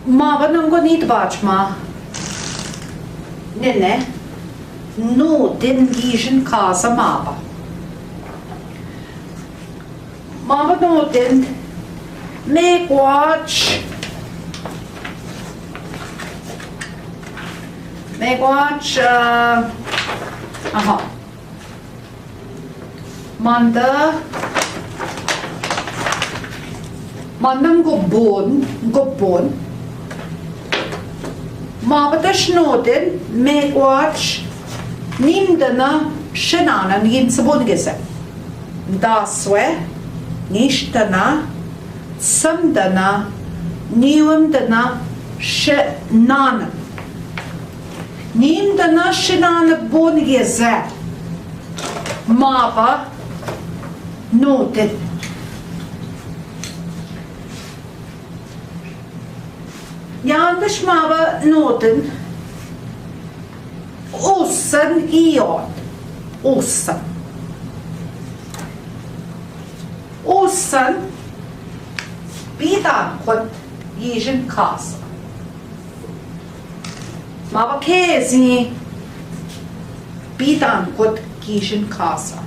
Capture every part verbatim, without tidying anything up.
Maba nongo nidbach ma nene noden giijen kasa maba. Maba noden mekwatsh. Mekwatsh, ah, aha. Manda, manda ngobon, ngobon. Maba tash noden mekwatsh nimdana shenanan kin tsibon geze. Ndaswe, nishtana, tsümdana, niwimdana, shenanan. Nimdana shenanan bon geze. Maba noden. Yandış maba noden. Osan giiod. Osan. Osan. Bidan kot giijen kasa. Maba kezin. Bidan kot giijen kasa.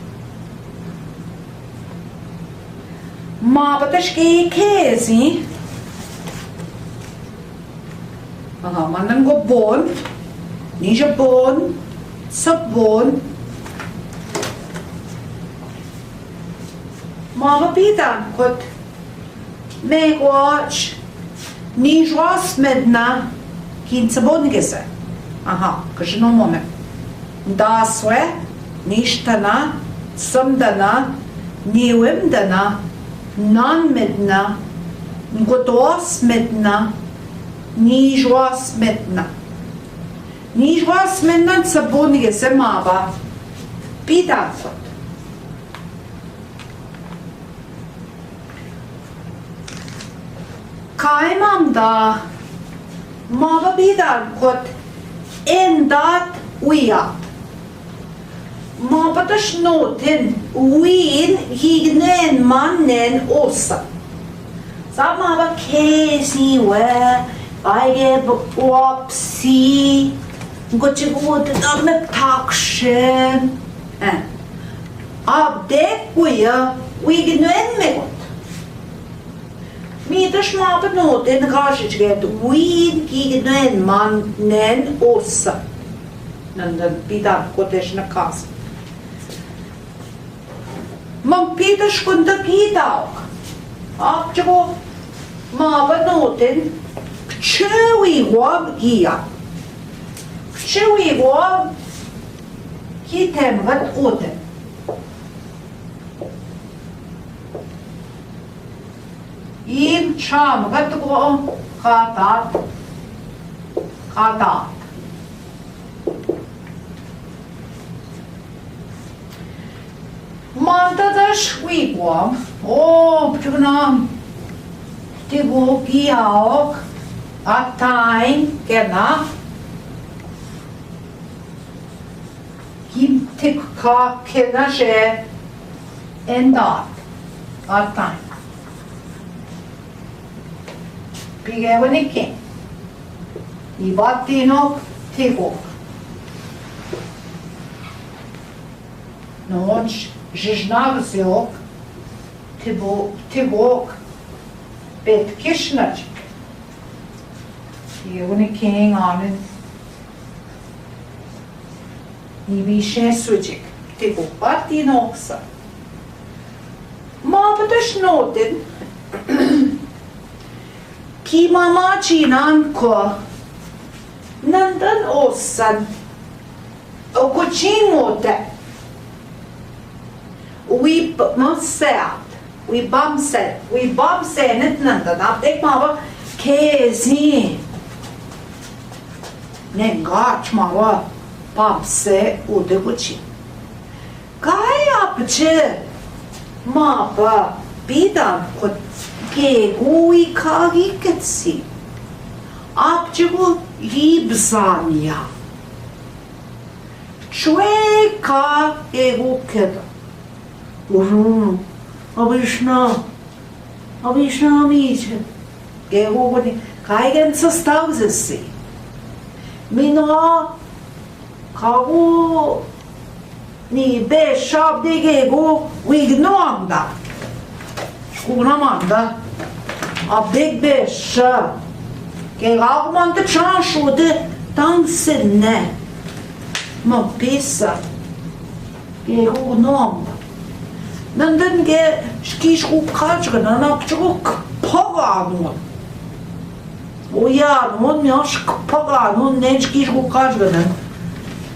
Maba tash ke kezin. Aha, manda ngobon, nijabon, tsibon. Maba bidan kot mekwatsh nijoasmedna kin tsibon geze. Aha, kajino mome. Ndaswe, nishtana, tsümdana, niwimdana, nanmedna, ngotoasmedna, nijoasmedna. Nijoasmedna tsibon geze maba bidan kot. Kaimamda, maba bidan kot endat uyat. Maba tash noden uin gignen mannen osan. Sa maba kezin we, baige wapsi, ngo chigude da me takshen. Eh. Abdek uya, wi ginen me kot. Mii tash maba noden gashi chiget, wi ginen mannen osan. Nanda bidan kot esh na kasa. Mangpitash kunda pitaok. Apchigo maba noden kchewi wam gia. Kchewi wam ki temgat uten. Im chamgat go katat. Katat. Manda tash wi wam, o, pchunam, tigo giaok, atain, kena, kim tik ka, kena she, endat, atain. Pige wini kin. Ibat tinok, tigok. Nonch, jijnag ziok, tibo, tigok, bet kishna chik. Pige wini kin anen. Ni bi she sucik, tigok, bat tinok sa. Maba tash noden. Ki mama chinan ko. Nandan osan. Oko chingote. Wi bamseat. Wi bamse. Wi bamse net nandan. Abdek maba kezin. Nengach maba bamse ude guchi. Kai apche maba bidan kot gegu wi kagi ketsi. Apche gu yibzan ya. Chwe ka gegu keda. Urun, abishna. Abishna miche. Gegu guni. Kaigin sa stauses si. Mi no, kagu ni besha abdege gu wig nuanda. Gu nuanda. Abdeg besha. Ke kagu mande tšan šude tan senne. Ma pisa. Ke gu nuanda. Nandenge škiš gu kačgana, na čugu kpaganu. Oja, no, mi ašk paganu, nen škiš gu kačgana.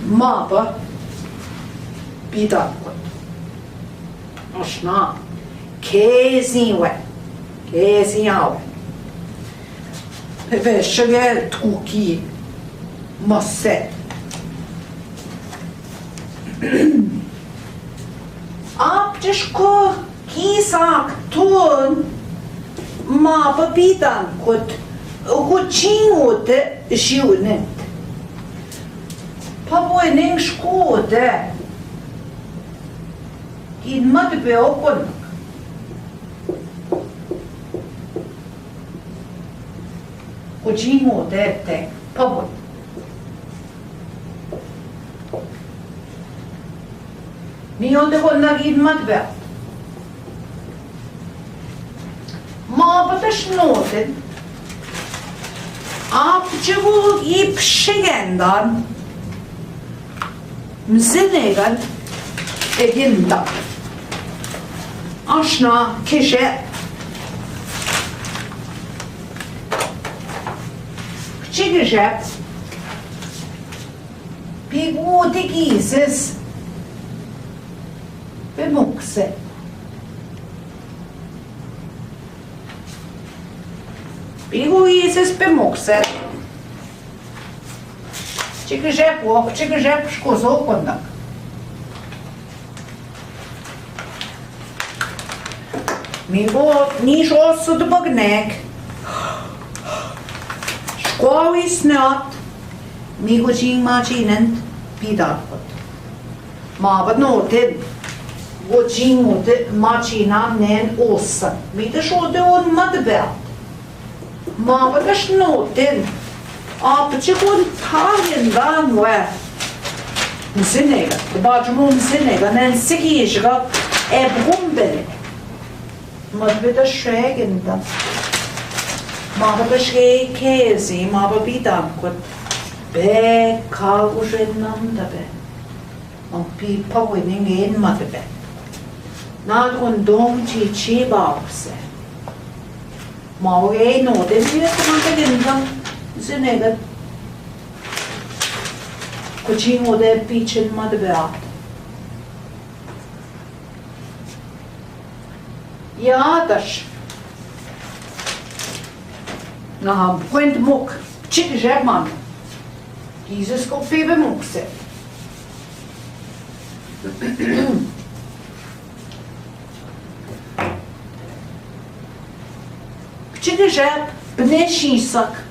Ma ba. Bidan kot. Ašna. Kezin we. Kezin awe. Pe vešege tkuki. Mase. Apčeš ko kisak tun, ma ba bidan kot, ko čingote žiunent. Pa bo enen škote. Kin mad be okon. Ko čingote te, pa bo. Mi ote kon na kin mad be. Ma ba taš noten. Apčegu ipšegen dan. Mzenegan eginda. Ašna, kešef. Kıçı kešef. Piguti kişis. Pemukse. Piguti kişis pemukse. Kıçı kešef, o, kıçı kešef, škoso kondak. Mi go niš osa dubagnek. Škoa wisnat. Mi go čin mačinen pidan kot. Ma ba noten, go čin ote mačinanen osa. Mi te šode on mad beat. Ma ba taš noten. Apčegu on tajen dan we. Mzinega, te bačmo mzinega, nen sigišga e bumbele. Mad be taš šegen dan. Ma ba taš ge kezi, ma ba bidan kot. Be, ka ušen nam da be. An pi pa winin gen mad be. Nadgun dom či či bause. Ma o gen o de mi ko mad gen dan. Zinega. Ko či o de pičen mad be at. Ja, taš. Aha, kuent muk. Čik žepman. Izisko pibe mukse. Kıçı kıjep, bıneşisak.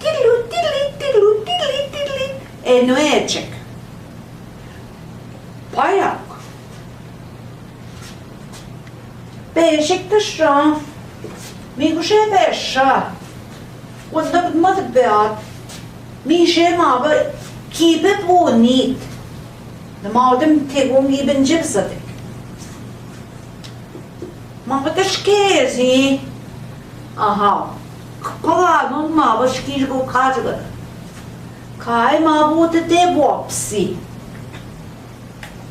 Tillu, tilli, tillu, tilli, tilli. E, no ecek. Payak. Beşik dışa. Mi guje beşa. Onda bıdmadı beat. Mi jema bı kibe bunit. Nıma odım tegun gibin cibzadık. Ma bı tışkezi. Aha. Kıpılanun ma bı şkijgo kacıgı. Kai ma bı tı de bopsi.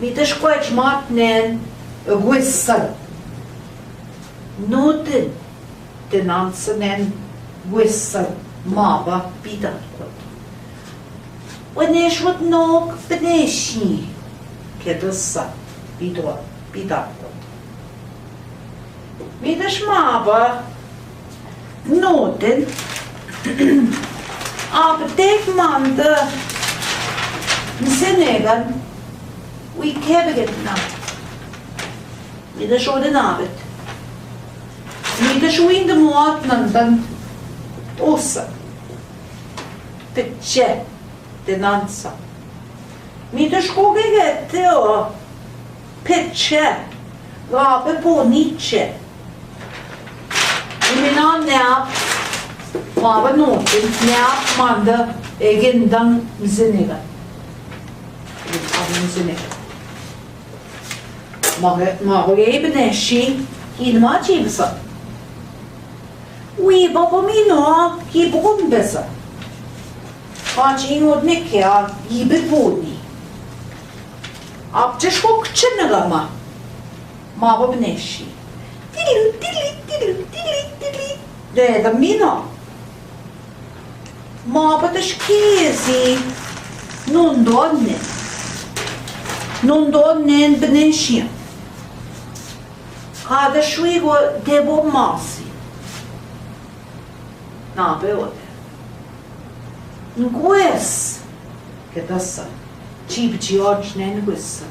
Mi tışkoç matnen gussan. Nu tı, tı nansınen gussan ma bı bidan kot. Oneşut nok bıneşi. Kedasa bido, bidan kot. Mi dışma bı noten. Abi tek manda. Misenegan. Ui kebegen na. Mi dış oden abet. Mi dış uinde muat nandan. Osa. Tükçe. Denansa. Mi dış kogege teo. Peče. Gabe poniče. Imina nea. Maba noten, neaha manda, eh, egindan müzünegan. Müzünegan. Maba, maba ge bine shi, i nma chibsa. Wi baba mino, i bükümbesa. Achi ngot nekea, i büküni. Apca shokka chinegama. Maba bine shi. Tili, tili, tili, tili, tili. Dede mino. Maba da shi kezi nondoannen. Nondoannen bine shi. Kada shi wi go debo masi. Na be ode. Ngwes. Kedasa. Chibjiotnen ngwesa.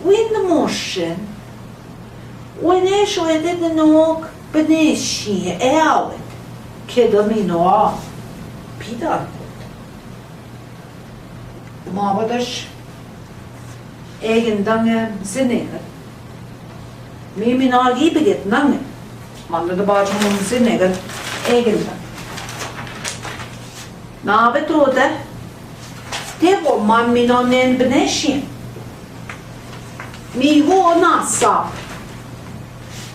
Win moshen. Wene shi wede de nok bine shi e awet. Keda mino a. Pidan. Maba da shi. Egindan müzünegan. Mi, mi no gi bige nane. Manda da bacım müzünegan. Egindan. Na be tode. Te go man mi no nen bine shi. Mi go na sa.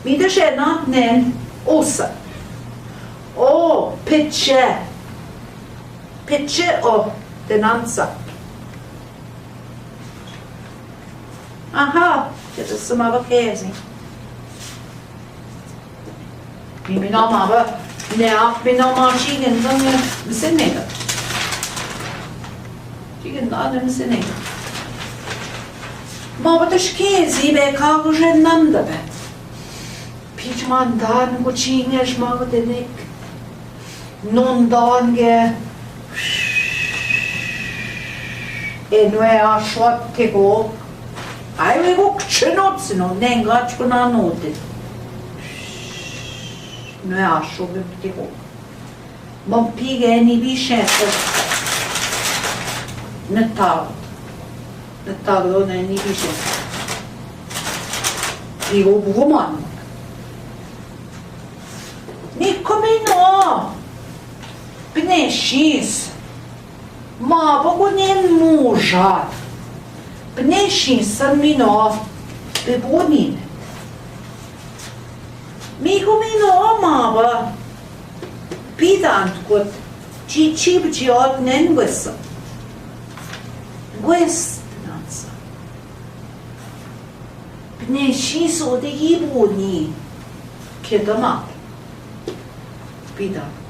Mi de shi na nen usa. O, piče. Piče o, denansa. Aha, kedasa maba kezi. Mi, mi no maba, ne ap, mi no ma chigin, no mi, mi se nega. Chigin, no mi se nega. Maba da shi kezi be ka go žennan da be. Pičmandan, kučinge, šmau denek. Nondange. E nue ašo tegok. Ai, ue go kčenot, sino nenga čkuna note. Nue ašo tegok. Mom pige ni bišense. Netal. Netal ne ni bišense. Digo buguman. Ni komino. Bine šins. Ma bugunen muža. Bine šins san mino. Be bugunin. Mi komino maba. Pidan kot, či, či, či, ot nen guesa. Gues, nansa. Bine šins ode i buni. Kedama. Pidan kot.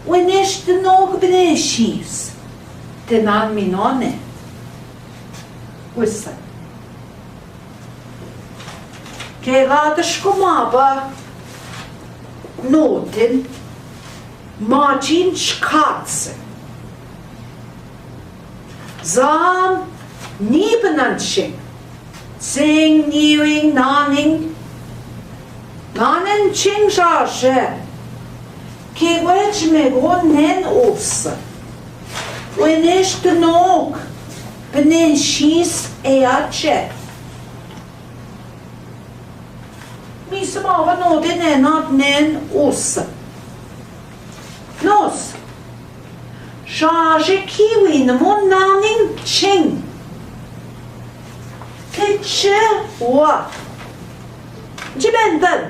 Ue neš te nok bine šins. Te nan mi none. Guesa. Ke gata ško maba noten, ma čin škatse. Zan ni bnan čin. Zeng, niwing, naning. Nanen čin žaže. Ke gueč me go nen usa. Ue neš te nok bine šins e ače. Mi se maba noten e nat nen usa. Nos. Žaže kiwi namo nanin čin. Piče ua. Dži benden.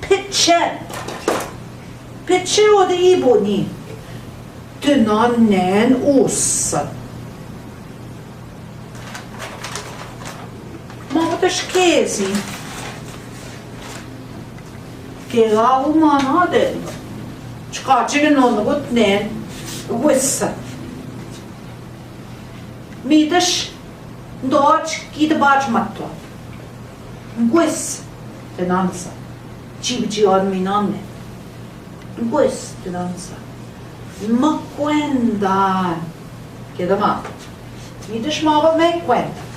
Piče. Piče ode i buni. Te nan nen usa. Maba da škezi. Ke la u mana den. Čka čigin on gut nen. Guesa. Mi daš. Ndoč ki da bač matto. Gues. Te nansa. Čibčion mi nane. Gues, te nansa. Mekuendan. Kedama. Mi daš maba mekuendan.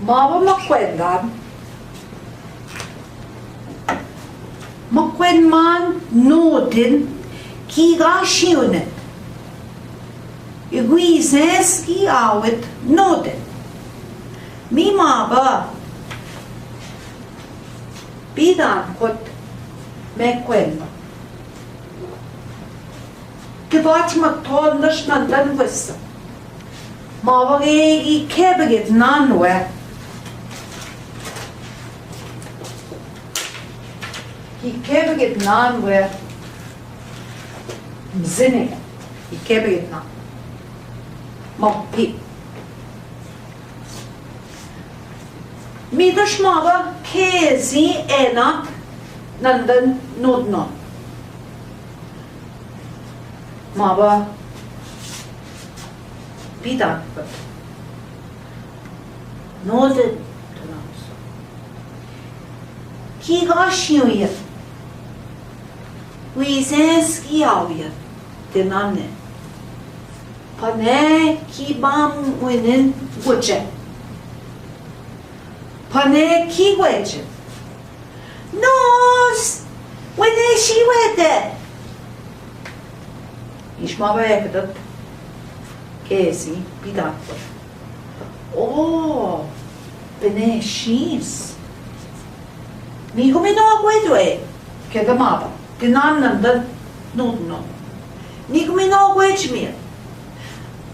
Maba mekuendan. Mekuendan man noten ki ga šionet. Iguisens ki awet noten. Mi maba bidan kot me kuenta. Tibachma tondaš nandon wessa. Maba ge gi kebeket nan we. Gi kebeket nan we. Mzene. Gi kebeket nan. Mappi. Midaš maba kezi enat nandon nudnon. Maba bidan kot. Noten. Ki gaxioin. Iguisens ki awien. Dinanne. Pane ki bamwinen guce. Pane ki guece. Nus, wene shiwete. Ish maba ekedat. Kezi bidan kot. O, wene shins. Nikumi no guedue. Keda maba. Dinan nandon nudnon. Nikumi no guedue.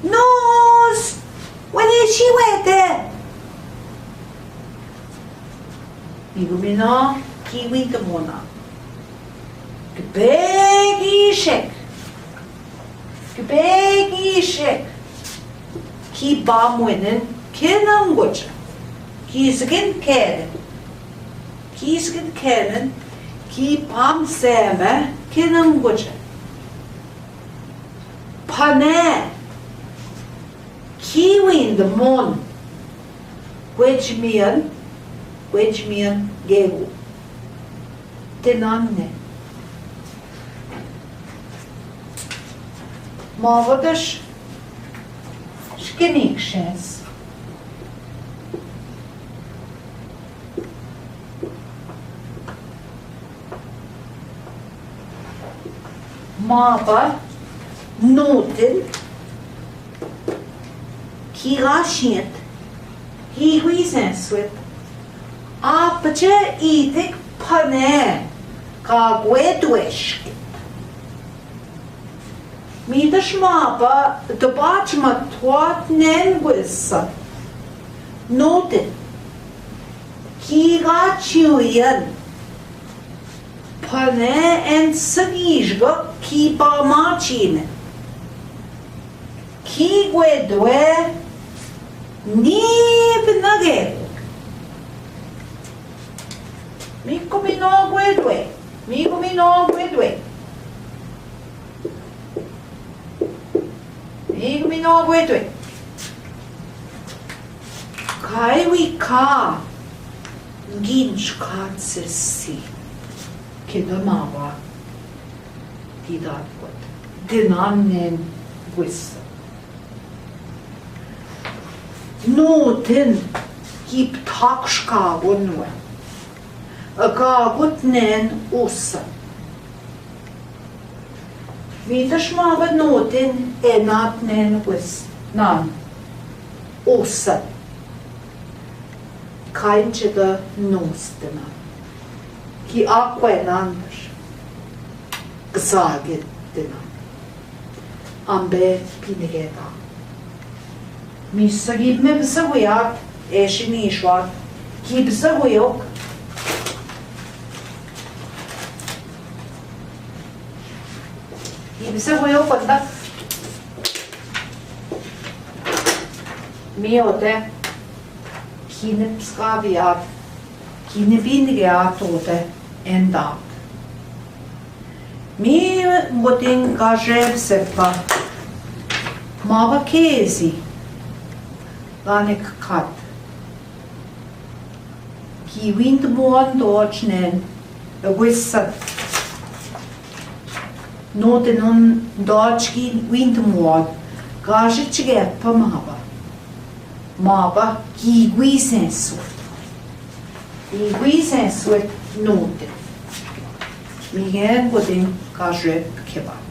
Nus, wene shiwete. Nikumi no ki wintimuna. Kibeki shek. Kibeki shek. Ki bamwinen kenen guce. Ki sikin kenen. Ki sikin kenen. Ki bamseme kenen guce. Pane. Ki wintimon. Guecmiin, guecmiin gegu. Dinanne. Maba dus škinikšens. Maba nudin ki gaxioin, ki iguisenswet, apce idik pane ka guedueškit. Midaš maba dbachma tuat nen guessa. Nudin. Ki gaxioin. Pane en săgijga ki bamachime. Ki guedue nibnagegu. Nikumi no guedue. Nikumi no guedue. Nikumi no guedue. Kai wika nginš katsesi. Keda maba. Didan kot. Dinannen guessa. Nudin ki ptakška gonue. Gagut nen usa. Midaš maba nudin enat nen wes nan usa. Kainčeda nus dinan. Ki akue nandaš. Gzage dinan. Ambe pinige da. Mi sagi me bzăguiat, e, šingi išuat, ki bzăguiok. Ki bzăguiok, anda. Mi ote, ki ne pscaviat, ki ne pinige ote, endat. Mi ngotin ka žebsepa. Maba kezi. Lane kkat. Ki wintmuan dočnen. Wissa. Nudin un dočki wintmuan. Gaže čegepa maba. Maba ki iguisenswet. Iguisenswet nudin. Mi ngotin ka žebsepa.